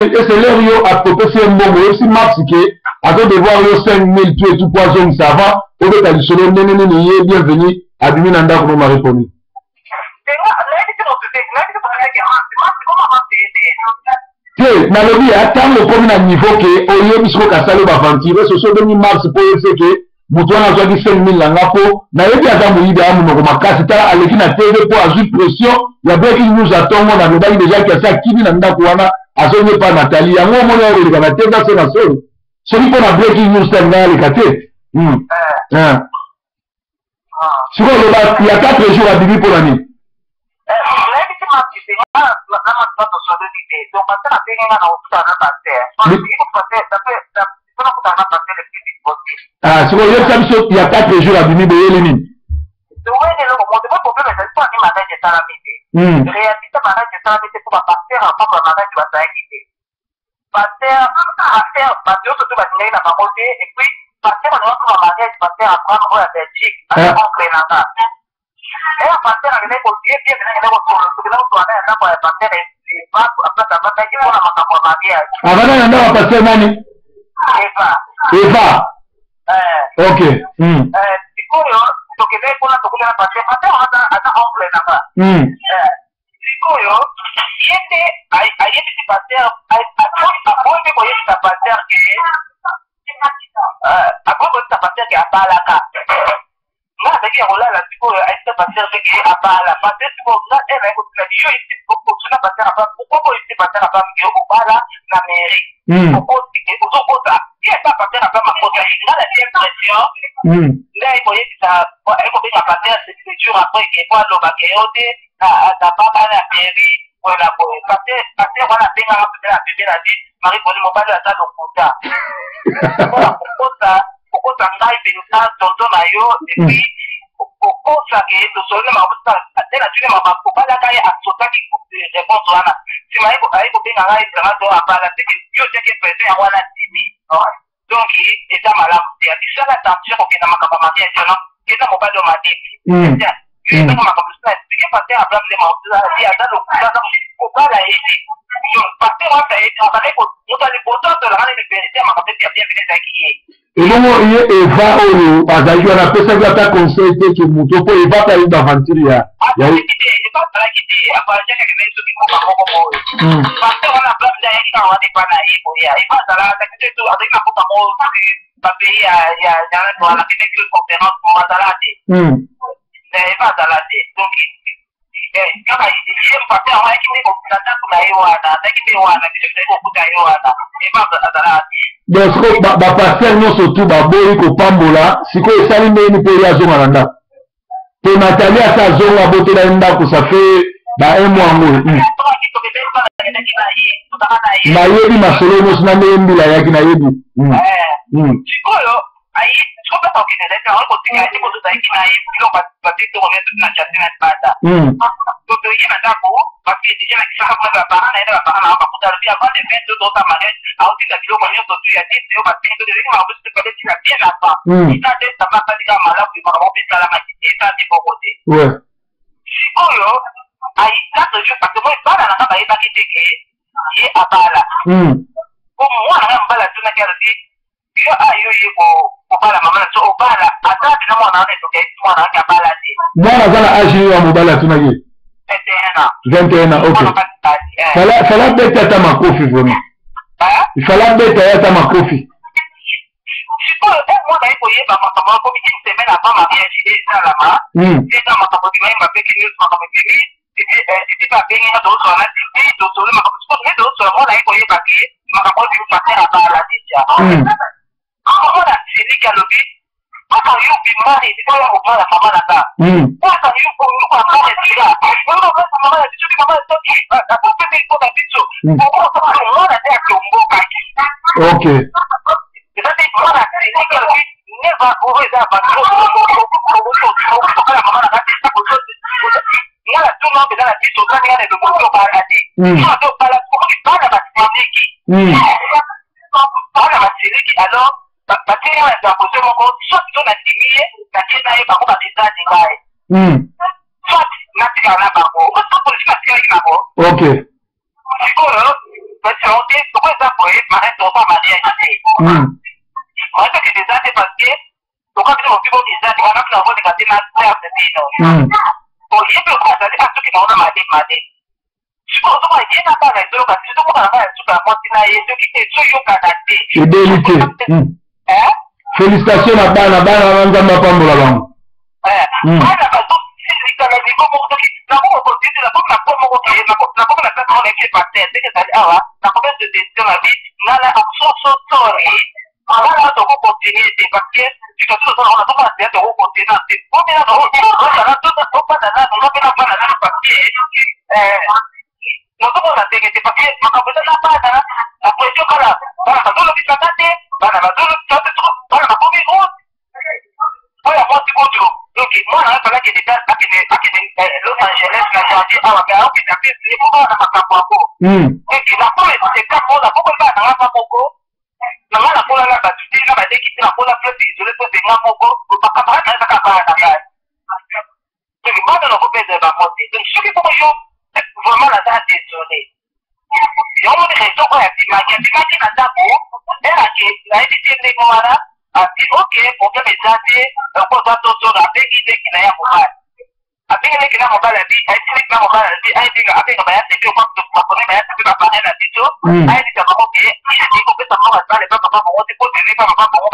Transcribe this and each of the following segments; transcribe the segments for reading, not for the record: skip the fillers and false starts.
Ese l'heure yo akopesi ye mbongo, oyebisi Max ke azo devoir yo 5000 tout et tout po azongisa avant obeta lisolo ndenge nini ye Bienvenu abimi na ndako no Marie Pauline. Te, nalobi ya ntango okomi na niveau ke oyebi sikoyo kasali yo baventure, sosi obengi Max po oyebisi ke Moto wana azwaki 5000 na nga po nayebi aza moyibi aya monoko makasi tala aleki na TV po azwi pression ya breaking news ya tongo na lobaki deja ke asi akimi na ndaku wana azongi epa Nathalie yango omoni aye koleka na TV asenga soni soki po na breaking news te alingaki aleka te hmm. eh. Sikoyo loba ya 4 jours abimi mpo na nini? Ah, sikoyo yebisa biso ya 4 jours abimi boyeli nini? Pasteur, pasteur, bato nyonso to balingaki na bango te, et puis pasteur alinga koma mariage, pasteur Abraham oyo ya Belgique, aza oncle na nga. Eya pasteur akendaki ko ye bien akendaki kosolo, tokendaki kosolola na ya ndako ya pasteur Eva, place avandaki mpo na makambo ya mariage. Avanda na ndako ya pasteur nani? Eva. Eva. Eh. Ok. Eh, sikoyo tokendaki kuna tokutana pasteur, pasteur aza aza oncle na nga. Eh. Sikoyo ye nde ayebisi pasteur, aboyi mpe koyebisa pasteur ke aboyi koyebisa pasteur ke abalaka. Nga azalaki ya kolala, sikoyo ayebisa pasteur te ke abala. Pasteur sikoyo nga ere naye kotuna yo otuna pasteur aba pourquoi boyebisi pasteur aba ke obala na mairie? Okosi ke ozokota ye ata pasteur aba makotaki nga na tie pression nde aye koyebisa aye kobenga pasteur jour après ke po aloba ke yo te na baba na mairie boye na boye. Pasteur wana abengaka mpenza na pembe na bi Marie Boni mobali aza lokuta mpona kokosa kokosa ngai mpenza tonton na yo, et puis kokosa ke tosoli na makambo te na tuni mama kobalaka ye asotaki réponse wana nsima aye kobenga ngai vraiment to abala te yo otiaki pression yango wana ndimi. Donc eza malamu te abisala attention kokenda makambo ya mariage wana kenda mobali oyo mabe te ezaka makambo mosusu na explike pasteur Abraham nde makambo aza lokuta aza kobala ye te. Donc pasteur wana azalaki moto ya liboso atolaka nini verité ya makambo ete ya bien vene ezalaki ye. Ebongo ye Eva oyo azalaki wana apesaki ata conseil te ke moto mpo Eva mpe ayebi baventure ya azalaki te, Eva azalaki te, avoyageaki akendaki soki mboka moko boye. Pasteur wana Abraham nde ayaki kaka wana epa na ye boya Eva azalaka te, azalaki na mboka moko soki bapays ya ya ya wana akendaki soki conférence moko azalaka te. Eva azala te, donc kaka ye pasteur yango ayaki nde na ndako na ye wana, azalaki nde wana, biso tozali kokuta ye wana, Eva azalaka te. Donc sikoyo bapasteur nyonso tu baboyi kopambola, sikoyo esali ndenge nini mpo ye azonga na ndako? Mpo Nathalie asa azonga abotela ye ndako, ça fait ba un mois yango. Nayebi masolo nyonso na ndenge mbila ayaki, nayebi. Sikoyo sikoyo okende ezali te kotika ye te po tozalaki na ye biloko batie toko nyonso na jardin na libanda. Totoye na ndako parce que déjà na kisasa kuna baparent na ye na baparent na bakuta alobi avant de 20 totosa mariage aotika biloko nyonso tu ya tete oyo basengi to ezalaki makambo mosusu fale tina bien avant eza te sama asali kaka malamu makambo mpe esalamaki te eza te moko te. Sikoyo ayi 4 jours parce que moi bana na nga bayebaki te ke ye abala po mwana nga mobali atunaki alobi yo a yo ye kobala mama na biso obala aza bino mwana wana ezoki ayebisi mwana wana abala te. Mwana aza na age nini ya mobali atunaki ye? 21 ans. 21 ans, ok. Fala abeta ata makofi vraiment. Fala abeta ye ata makofi. Sikoyo e mwana ye koyeba makambo akomi une semaine avant mariage esalama eza makambo ebimaki mabeki news makambo ebimi titi mpe abengi nga tozosola na titi tosoli makambo sikoyo nde tozosola mwana ye koyeba ke makambo oyo ebimi pasteur abala deja. Mwana siliki alobi mpaka yo bimari oyo obala mama na nga mpaka yo oluka mama esika mama na biso mama na biso akopesa mpo na biso mwana nde atombokaki. Ok. Eza te mwana siliki alobi neva oyo eza obala mama na nga te nga na tuna mpenza na biso ozali nga na elongo obala te obala bana basiliki bana basiliki alors bateli nga na interposition moko soit to nandimi ye nake na ye bango babezani ngai soit natikala na bango oso polisi batikalaki bango. Ok. Sikoyo basi yango te, soko eza boye mariage tokosa mariage te, mariage okende eza te, parce que toka bino mobi boki eza te wana mpona koleka te na perte bino oyebi lokola azali asuki nango na mabe mabe. Sikoyo ozomona ye na bana ezoloka te, ozomona na bana suka ya mwasi na ye soki ezoyokana te. Ebeli te. Félicitation na bana, bana wana, Nzambe apambola bango. Bana bazosilika na niveau moko soki nakokokontinue, nakomi na po moko ke nakomi na place moko nayebi pasteur ndenge ezali awa, nakomi décision na bi ngana so so sorry, ngana tokokontinue te, parce que situation toza nango nazomona deja tokokontinue te. Omina tozala tofanda nanu, nga mpe nafanda nanu, parce que nazomona ndenge te, parce que makambo eza na bana na pression, bana bana bazolobisaka te, bana bazolobisa te, bana bakomi route oyo mwasi kutu. Donc mwana wana akende akende akende Los Angeles na janvier awa, mpe aokende mpe moko na makambo yango. Donc nakomi etape moko nakokoli bana na nga moko na nga, nakola na bato te, na baleki te, nakola place isolé po nga moko, bacamarade na ezaka bana na ngai. Donc bana nakopesa bango te. Donc soki moko yo vraiment naza désolé, yango moni raison oyo abimaki abimaki na ndako elake nayebi te ndenge wana abi. Ok, problème eza te, okoza tosolo. Abengi leki na ya mobali, abengi leki na mobali, abi ayebisi leki na mobali, abi ayebenga abenga baya tebe okwa bakone baya tebe bapare na biso, ayebisa bango ke ayaki kopesa bango basale pa papa bango te, po tele pa papa bango,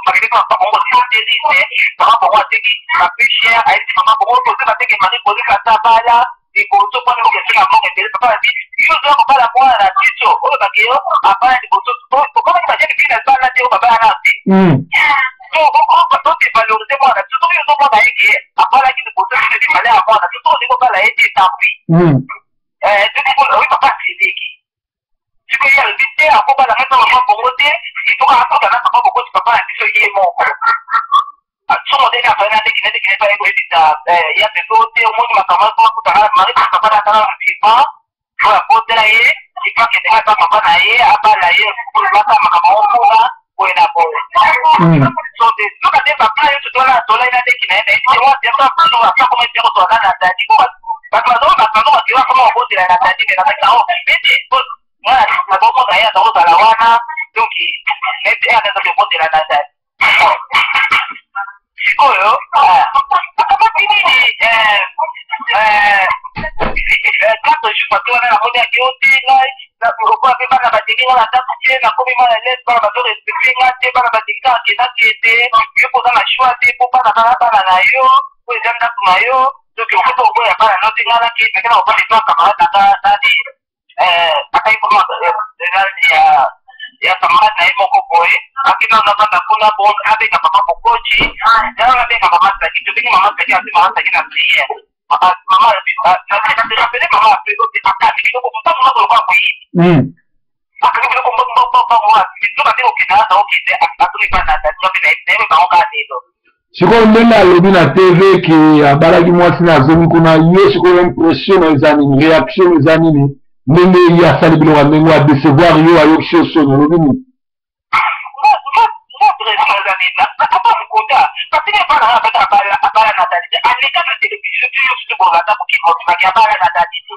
bakende pa papa bango kosentelise papa bango ateki bape cher. Ayebisi mama bango toze bateke mari koleka ata bala liboso mpona okesenga mbongo ebele. Papa abi yo oza kobala mwana na biso oyo bakeyo abala liboso, okomaki bajeni mpe na bala te, oyo babala na te todevalorize mwana biso. Soki ozomona ye ke abalaki liboso biso mibale ya mwana biso, soki olingi kobala ye te, tampi oyi papa asiliki. Sikoyo ye alobi te akobala ngai mpe mama bongo te, ifoka akota na papa bokoti papa na biso ye moko. Somo ndenge azali na ndeki ndeki nde baye koyebisa ya pepe o te, omoni makambo akoma kutaka mari papa na tala vivant oyo akotela ye, ifa akende kaka papa na ye abala ye, basa makambo yango kuna boye na boye. So de soka nde baplan nyonso tola tolai na ndeki na ye na ye te wa temba akoma ete kotoaka na dadi, bato bazoko bato bazo bato bakoma kobotela na dadi, me nazaki na o ete mwana nazomona ye azakozala wana, donc neti aza kobotela na dadi. Sikoyo akamati nini 4 jours bato wana namoni ake o te, ngai lokola mpe bana badeli nga na ndako te, nakomi mal à l'aise, bana bazo respecte nga te, bana badeli kaka kendakende, yo mpo oza na choix te, mpo bana kaka bana na yo, po eza ndako na yo, donc okoki koboya bana no te. Nga nakende na kobala epa camarade na nga nani akai koma ya camarade na ye moko boye, akenda navanda kuna. Bon, abenga mama mokoji, yango abenga mama Saki, tobengi mama Saki, asi mama Saki na prière, mama napele mama ape ote akati biloko ntango moko lokola koyibi, akangi biloko mbongo te, okende aza okende atomi bana mpe nayebi bango kaka lelo. Sikoyo ndenge alobi na TV ke abalaki mwasi na azongi kuna, yo sikoyo impression na eza nini, réaction eza nini ndenge ye asali biloko ya ndenge adecevoir yo, ayokisi yo soni, olobi nini? Ata mokonda parce que bana wana abeta abala na dadi te, aleka na télévision te, yo surtout bolanda mokili mobimaki abala na dadi te.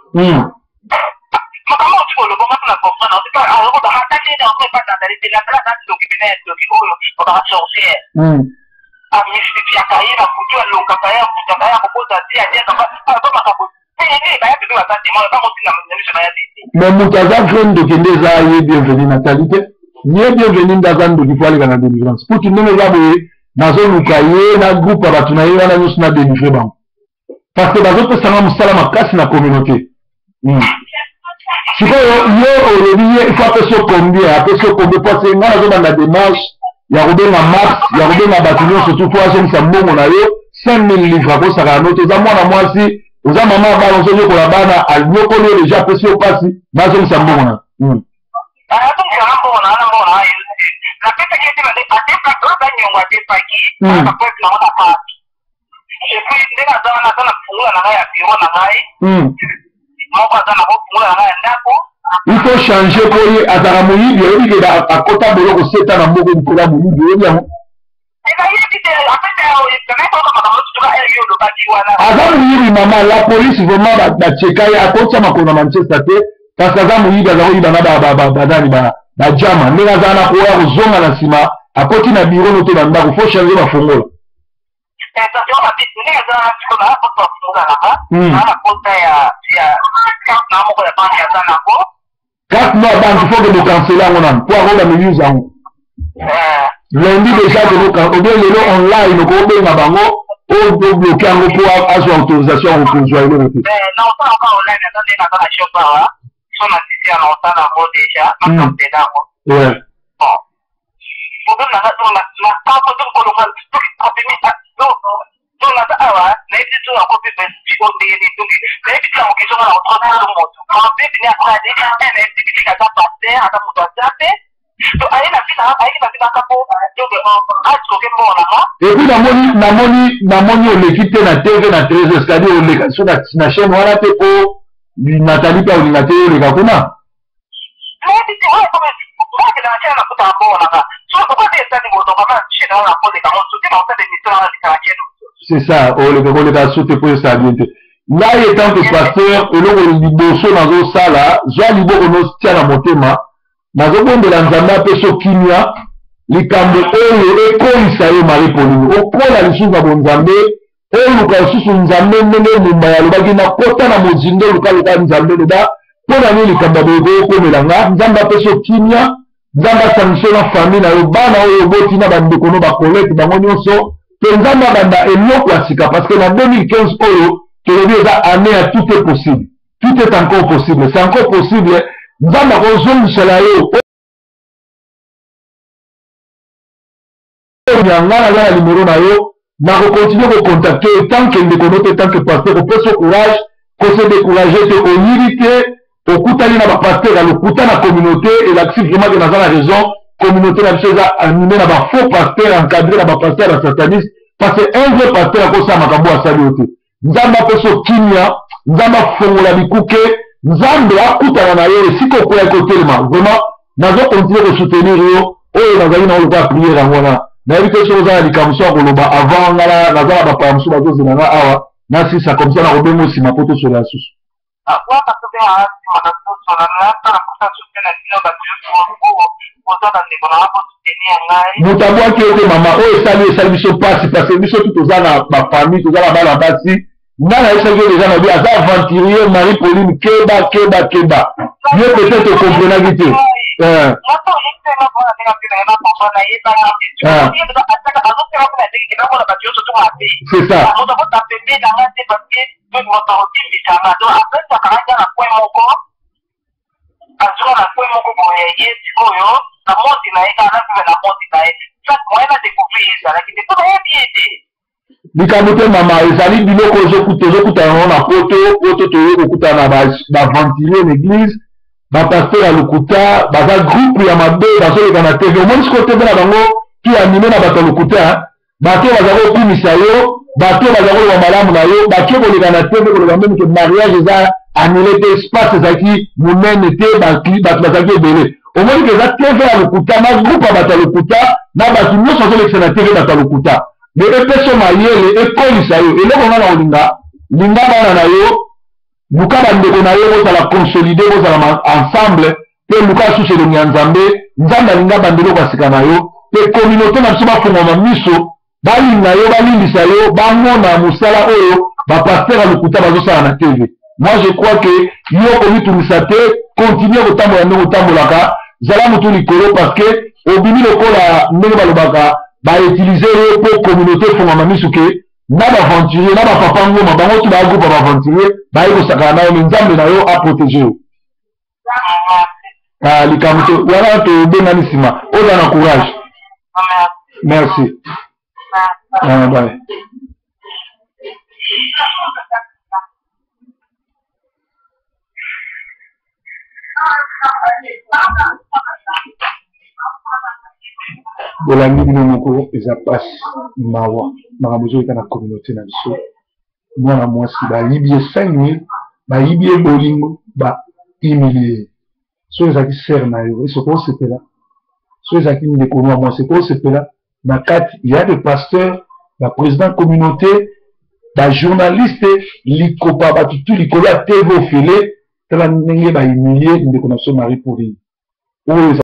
Makambo oyo koloba nga mpona comprendre alobaka ata ndenge yango epa Natali te, Natali aza ndoki mpena ya ndoki oyo babaka sorcière, amystifiaka ye na butu, alokaka ye, akutaka ye, akobota te, aliaka aba makambo pene baya pepe baza témoin bakotinda na miso baya te. Mais moto aza vrai ndoki nde eza ye Bienvenu Natali te, ye Bienvenu nde aza ndoki po aleka na délivrance. Kutu ndenge eza boye, nazoluka ye na groupe ya bato na ye wana nyonso na délivre bango, parce que bazopesanga mosala makasi na communauté. Sikoyo ye olobi ye ifo apesi yo combien, apesi yo combien? Po ase ngai nazobanda démarche ya kobenga Max, ya kobenga bato nyonso tu po azongisa mbongo na yo 5000 livre. Akosaka no te, oza mwana mwasi, oza mama ya bana, ozoyokola bana, anyokoli yo deja, apesi yo mpasi, nazongisa mbongo na. Azongisa mbongo na wana, mbongo na yo napesaki ete adefaki oyo banyongo adefaki bapreuve nango na kati. Et puis ndenge aza wana, aza na fungola na ngai ya bureau na ngai moko, aza na fungola na ngai ya ndako. Il faut changer po ye azalaka moyibi, oyebi ke akota boloko seta na moko likolo ya moyibi, oyebi yango? Aza moyibi mama, la police vraiment bacheka ye, akotisa makolo na Manchester te. Parce que aza moyibi, aza koyiba na banani, bajama ndenge aza na koya kozonga na nsima, akoti na biro no to na ndako, faut changer bafongola. Carte no ya banque, faut que bokansele yango nanu mpo akoba miuse yango lundi déjà, obien lelo online okobenga bango obloke yango mpo azwa autorisation ya kokozwa eloko te. Ouais. Donc naza awa nayebi te soki nakomi oyo ndenge nini, donc nayebi te na mokili songa na kotrotolo moto mabebi ne asali nayebi te bitiki aza paster aza moto aza te to aye na vi ayeki na vi naka po donc asoke mbongo na nga. Epuis namoni namoni namoni oleki te na TV na 13, c'est-à-dire oleka so na chaîne wana te, po Nathalie mpe akolinga te oleka kuna. Nayebi te oyo ekomi okende na chaîne nakutaka mbongo na nga so okoki esali boto mama chaîne wana nakoleka ngo sote na kosala émission wana naleka na chaîne. C'est ça, oleka koleka so te mpo esala bien te. Ngai etant que pasteur, eloko liboso nazosala, zwa liboko notia na motema, nazobondela Nzambe apesa kimia, likambo oyo ekolisa yo Marie Pauline, okola lisusu na bonzambe, oluka lisusu Nzambe ndenge Mombaya alobaki, nakota na mozindo, lukaluka Nzambe, loba mpo na nini likambo ya boye ekokomela nga. Nzambe apesa yo kimia, Nzambe asangisa yo na famille na yo, bana oyo oboti na bandeko no bakolete bango nyonso, mpe Nzambe abanda eloko ya sika, parce que na 2015 oyo tolobi eza année ya tout est possible, tout est encore possible, c'est encore possible. Nzambe akozongisela yo oyo. Nga naza na numero na yo, nakokontinue kocontacte yo tant que ndeko no te, tant que pasteur, kopesa courage, kose décourage te. Oyibi te, okutani na bapasteur ya lokuta na communauté, elakisi vraiment ke naza na raison. Communauté na biso eza animé na bafaux pasteur, encadré na bapasteur ya sataniste, parce que un vrai pasteur akosala makambo asali yo te. Nzambe apesa yo kimia, Nzambe afongola bikuke, Nzambe akutana na yo esika okweyaki kotelema. Vraiment nazo continue kosoutenir yo, oyo nazali nango lokola priere yango wana. Nayebi te soki oza na likambo so ya koloba avant nga naza na bapaya mosusu bazozela nga awa, nasisa comme ça nakobenga nsima mpo tosola lisusu. Wana tobenga nsima na tosola nata na posa soutien na bino bato nyonso boza bandeko na nga, bosoutenir ngai. Moto abwaki yo te mama, oyo esali esali biso mpasi, parce que biso tu toza na bafamille, toza na bana basi. Nga nayebisaki yo deja, nabi aza aventurier Marie Pauline, keba keba keba, yo peut-être okomprenaki te. C'est ça. Donc moto akodimbisa nga, donc apesaka nga na coin moko, azwa na coin moko boye ye sikoyo na monde na ye kaka na na monde na ye, soit moyen na découvrir ye ezalaki te mpo nayebi ye te. Likambo te mama, ezali biloko tozokutana nango na poto poto, toye kokutana na baaventurier na église, bapasteur ya lokuta, baza groupe ya mabe, bazoleka na TV. Omoni sikoyo TV na bango tu anime na bato ya lokuta, bato oyo baza kokumisa yo, bato oyo baza koloba malamu na yo, bake koleka na TV koloba meme ke mariage eza annulé te, espace ezalaki monene te, bato bazalaki ebele. Omoni ke eza TV ya lokuta na groupe ya bato ya lokuta na bato nyonso azolekisa na TV, bato ya lokuta. Me epesa mayele, ekolisa yo. Eloko nga na kolinga, linga bana na yo, luka bandeko na yo, bozala consolide, bozala ensemble, mpe luka lisusu elongi ya Nzambe. Nzambe alinga banda eloko ya sika na yo, mpe communauté na biso bafungwama miso, balinga yo, balimbisa yo, bamona mosala oyo bapasteur ya lokuta bazosala na TV. Moi je crois que yo komitungisa te, continue kotambola ndenge otambolaka, zala motu likolo, parce que obimi lokola ndenge balobaka, bautilize yo mpo communauté efungwama miso ke na baaventurier na bapapa ngoma bango tu baya groupe ya baaventurier baye kosakana na yo, me Nzambe na yo aprotege yo. Ah, likambo te wana, tobengani nsima, oza na courage. Merci. Ah, bye. Bolandi bino moko, eza mpasi, mawa, makambo ezoleka na communauté na biso. Mwana mwasi bayibi ye 5000, bayibi ye bolingo, bahumilie ye. Soki ezalaki sere na yo, esoki osepela? Soki ezalaki ndeko no ya mwasi, ekoki osepela? Na kati ya de pasteur, baprésident communauté, bajournaliste, likopa bato tu likolo ya TV ofele. Tala ndenge ba humilie ndeko na biso Marie Pauline. Oyo.